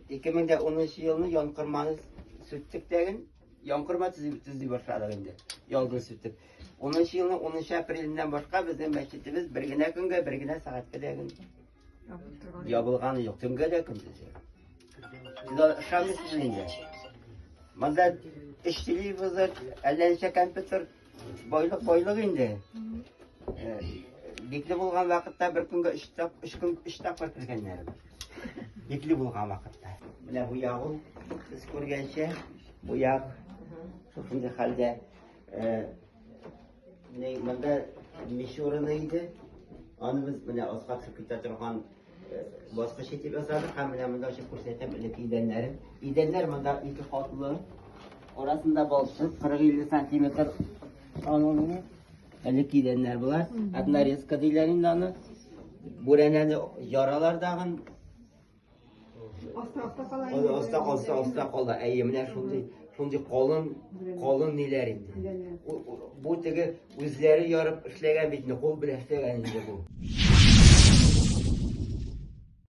2010 елны янкорманы сүттек тәген, янкорма төзи башладык инде. Ялгын сүтеп. 10 елның 10 апреленнән башка безнең мәчетебез бер генә көнгә, бер генә сәгатькә дә ябылганы юк. Төнгә дә көндез. Сез ышанмыйсыз инде. Монда өч телевизор, әллә ничә компьютер, байлык байлык инде. Э, бикле булган вакытта бер көнгә өч тап, өч көн өч тапкыр кергәннәр. Бикле булган вакытта. Менә бу ягы сез күргәнчә, бу як шушындый хәлдә. Э, монда мич урыны иде. Аны без менә аска төшеп китә торган э, баскыч итеп ясадык һәм менә монда ачып күрсәтәм элек идәннәрен. Идәннәр монда ике катлы. Арасында балчык 40-50 сантиметр аның элек идәннәр болар. Однорезка диләр инде аны. Бүрәнәне яралар дагын. Аста аста кала инде. Аста аста аста кала. Әйе, менә шундый шундый калын калын ниләр инде. Бу теге үзләре ярып эшләгән бит инде, кул белән эшләгән инде бу.